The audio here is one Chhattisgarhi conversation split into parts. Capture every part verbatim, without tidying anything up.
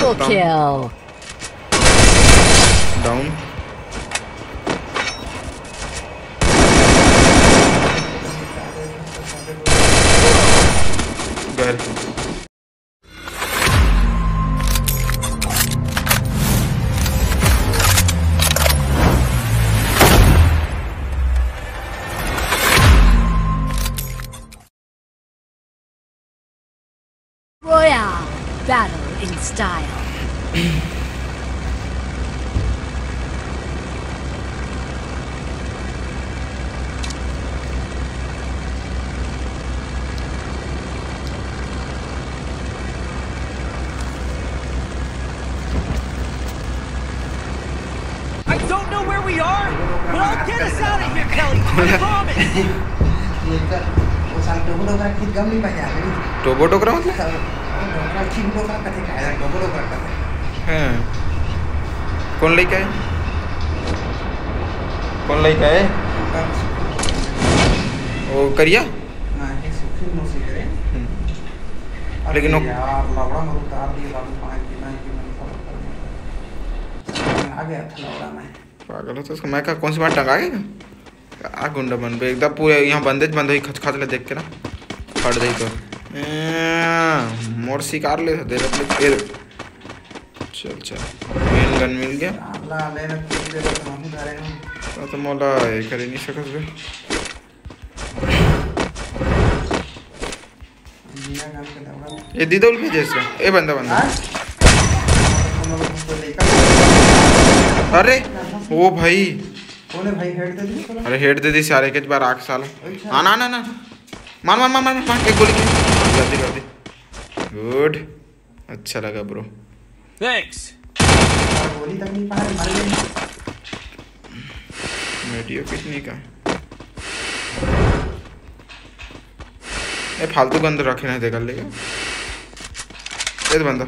Double kill. Down. घर। Royale, battle in style. I don't know where we are, but I'll get us out of here, Kelly. I promise. वो साल टोबो डोकरा खींच गम नहीं पाया। टोबो डोकरा मतलब? वो डोकरा खींच डोकरा कथे का है, टोबो डोकरा कथे। हाँ। कौन लइका है? कौन लइका है? वो करिया? नहीं, सुखी मौसी करे। हम्म। अरे लेकिन वो यार, लवड़ा में उतार दिए बाबू, पाँच दिन, पाँच दिन में follow कर दिया। आ गया था लवड़ा में। पागल हो तो उसको मैं कहा, कौन सी बात टंगा के? आ गुंडा मन बे, एकदम पूरे यहाँ बंदेज बंद होई, खच खच ले देख के ना, फट जाई तो। ए, मोर शिकार ले दे, ले, ले, ले। चल, चल, मेन गन मिल गया। ला, ले ना, तू दे दे, तो हम धरे हैं। तो, तो मोला ये करे नहीं सकत बे। बिना गन के दौड़ा। ये दीदौल भेजे से। ए बंदा, बंदा। हाँ? हम लोग को लेकर अरे, ओ भाई। कौन है भाई? हेड दे दी? अरे, हेड दे दी सारे के, एक बार आग साला। अच्छा। हाँ, ना, ना, ना। मार, मार, मार, मार, मार, एक गोली की। जल्दी, जल्दी। गुड। अच्छा लगा, ब्रो। थैंक्स। गोली तक नहीं पाए, मर गए। वीडियो कितनी का? ए, फालतू गंद रखे नहीं, देखा लेगा। ये तो बंदा।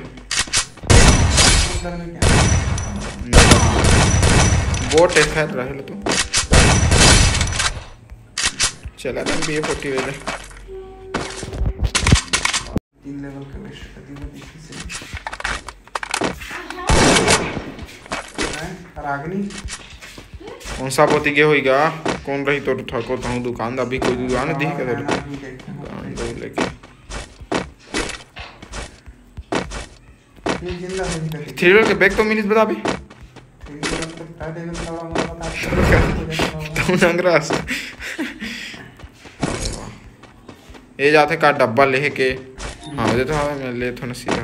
उधर में क्या? बोट है, खैर, रहे लो तो। चला था बी ए फोर्टी वाला। तीन लेवल का वेस्ट कर दी मैं पीछे से। हैं? रागनी? कौन सा पोती के होइगा? कौन रही तो ठको ताहूँ दुकान, अभी कोई दुकान दिख के हाँ, हाँ, हाँ, ठीक है, ठीक है। दुकान दो लेके। ये जिंदा है, जिंदा है। थ्री लेवल के बैग तो मिलिस बता बे। थ्री लेवल तो बता दे, मैं थोड़ा मोड़ा बता। तुम नंगरास। ये जाथे का डब्बा लेहे के। हाँ, दे तो हाँ, मैं ले तो ना सीधा।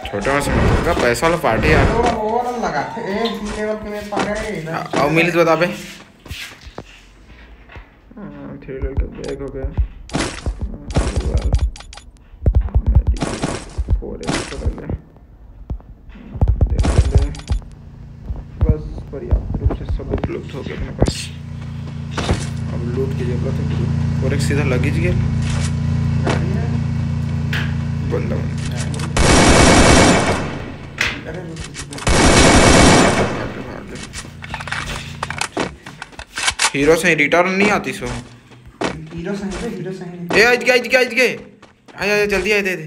छोटे में समझ का पैसा वाला पार्टी यार। ओवर, ओवर लगा थे। ए, तीन लेवल के मैं पागल है इधर। हाँ, अब मिलिस बता बे। हाँ, थ्री लेवल का बैग हो गया। हाँ, फोर एक्स कर ले। देख ले। बस पर्याप्त रूप से सब उपलब्ध हो गया अपने पास। अब लूट की जरूरत है। और एक सीधा लगी जी। बंदा, बंदा। अरे, रुक, रुक, रुक। हीरो से रिटर्न नहीं आती सो। हीरो से है तो हीरो से है। ए, आज के, आज के, आज के। आया, आया, जल्दी आया, दे दे।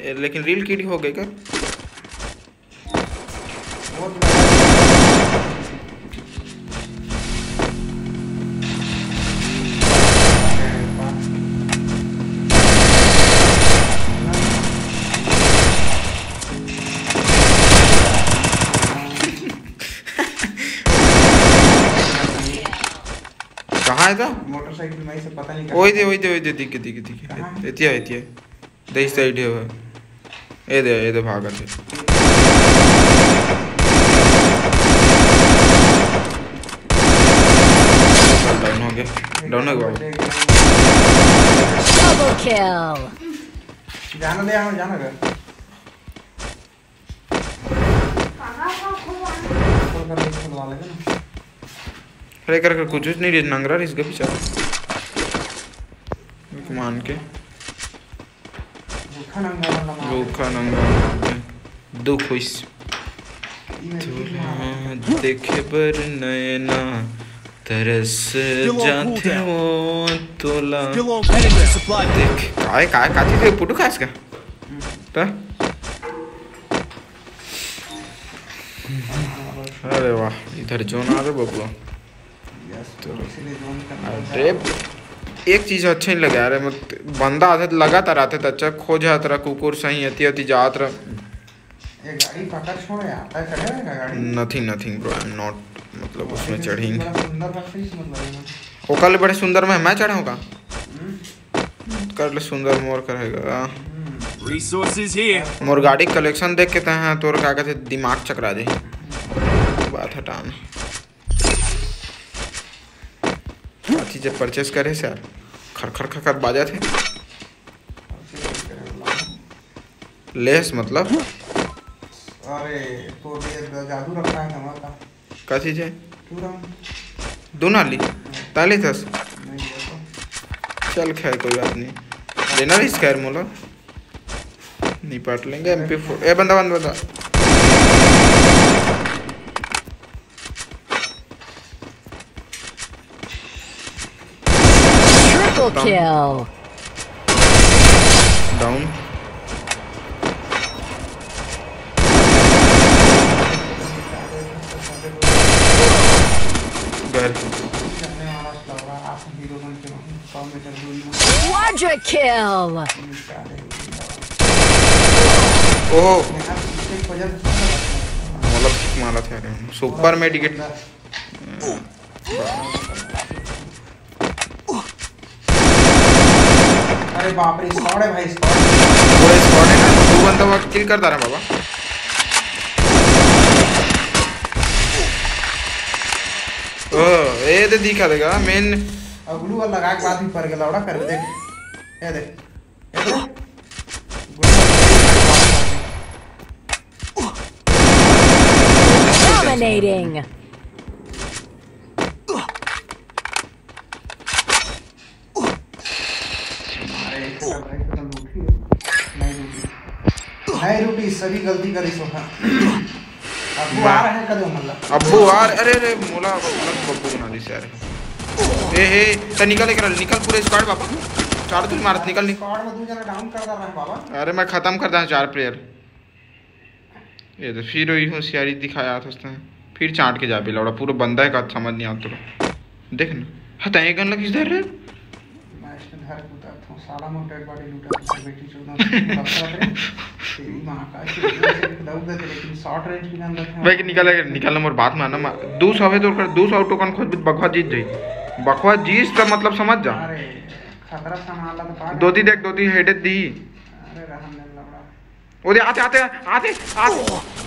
ए, लेकिन रील किट हो गई क्या? बहुत लगा। कहाँ है तो? मोटरसाइकिल में से पता नहीं कहाँ। ओए दे, ओए दे, ओए दे, दिखे, दिखे, दिखे। कहाँ है? एतिया, एतिया। दे इस साइड है वो। ये दे, ये दे भागा थे। डाउन हो गया, डाउन हो गया बाबू। Double kill. जाना दे, यहाँ जाना दे। खोल कर देख, खुलवा लेंगे ना। अरे कर, कर कुछ नहीं रे, नंगरा रिस गया बेचारा। रुक मान के। भूखा नंगा वाला मार। भूखा नंगा मार के। दुख होइस। ई में तोला देखे बर नैना तरस जाथे वो तोला। Skill on, heading to supply point. देख, काय, काय, का चीज है? पुटू खास का? हम्म। त? अरे वाह, इधर जोन आ रे बबुआ। तो अरे, एक चीज अच्छा नहीं लगा यार, मत बंदा आते लगातार आते तो अच्छा खोज आता रहा, कुकुर सही अति अति जात रहा। ये गाड़ी पकड़ छोड़ यार, तय चढ़े रहेगा गाड़ी? Nothing, nothing bro, I am not, मतलब, उसमें चढ़ेंगे। बड़ा सुंदर बस है, इस मतलब में। ओकर ले बड़े सुंदर में मैं चढ़ाऊंगा। हम्म। कर ले सुंदर मोर करेगा। Resources here। मोर गाड़ी collection देख के तय, हाँ, तोर का कहते दिमाग चकरा दे। बात हटान। अथी जब purchase करे से यार, खर खर खर खर बाजा थे। लेस मतलब? अरे, तो ये जादू रखा है हमारा। का चीज है? पूरा। दो नाली? ताली थस? नहीं, ये तो। चल, खैर, कोई बात नहीं। लेना रहीस खैर मोला। निपट लेंगे। एम पी फ़ोर। ए, बंदा, बंदा, बंदा। Triple down। Kill। Down। घर। Quadra kill। ओहो। मतलब, मारा था रे। Super medic। अरे बाप रे, squad है भाई, squad। पूरा squad है ना, दो बंदा वक्त kill करता रहा बाबा। ओ, ए दे दिखा देगा main। अगलू वाला लगा के बाद भी पर गया, लौड़ा कर देख। ए देख। Dominating। नहीं रूटी, सभी गलती करी सो है। अब्बू आ रहे हैं कदे मतलब। अब्बू आ रहे, अरे, अरे, मोला, मोला बब्बू बना दी यार। ए, हे, त निकल, निकल, निकल, पूरे squad बाबा। चार तुम मारत, निकल, निकल। Squad में दो जना down कर रहा है बाबा। अरे, मैं खत्म कर दा चार player। ये तो फिर वही होशियारी दिखाया था उसने। फिर चाट के जाबे लौड़ा, पूरा बंदा है का समझ नहीं आता। देख ना, हता एक गन लगी इधर रे। मैं इसमें घर कूदा था, साला मोर dead body लूटा था, बेटी चोद ना, तेरी माँ का, दौड़ देते, लेकिन short range की गन रखे। भाई निकल, निकल, मोर बात मानना, मार। दो सौ है तो कर, दो सौ token खोज, बकवा जीत जाई। बकवा जीत तो मतलब समझ जा। अरे, खतरा संभाला तो पागल। दोती देख, दोती हेडे दी। अरे, रहम नहीं लौड़ा। ओदे आते, आते, आते, आते।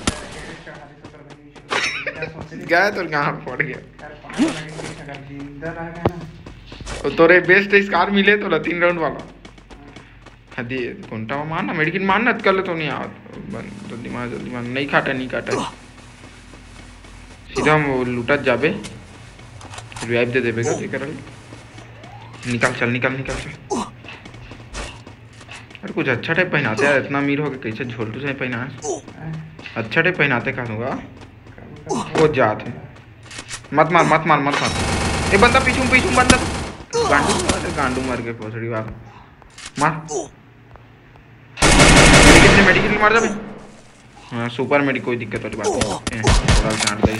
गया तो यहाँ पड़ गया। वो तोरे best scar मिले तो तीन round वाला। हाँ, दिए, घंटा में मारना, medkit मारना, कर ले तो नहीं आवत। बंद, जल्दी मार, जल्दी मार, नहीं काटा, नहीं काटा। सीधा हम वो लूटत जाबे, revive दे देबे का, जेकर निकल, चल, निकल, निकल, चल। अरे कुछ अच्छा type पहनाते यार, इतना अमीर हो के कैसे झोलटू से पहना है? अच्छा type पहनाते का होगा? वो जात है। मत मार, मत मार, मत मार। ए बंदा पीछू, पीछू बंदा। गांडू, अरे गांडू मर गए भोसड़ी वाला। मार। Medkit ले, medkit ले, मार जा बे। हाँ, super medic, कोई दिक्कत वाली बात नहीं। ए, थोड़ा जान गई।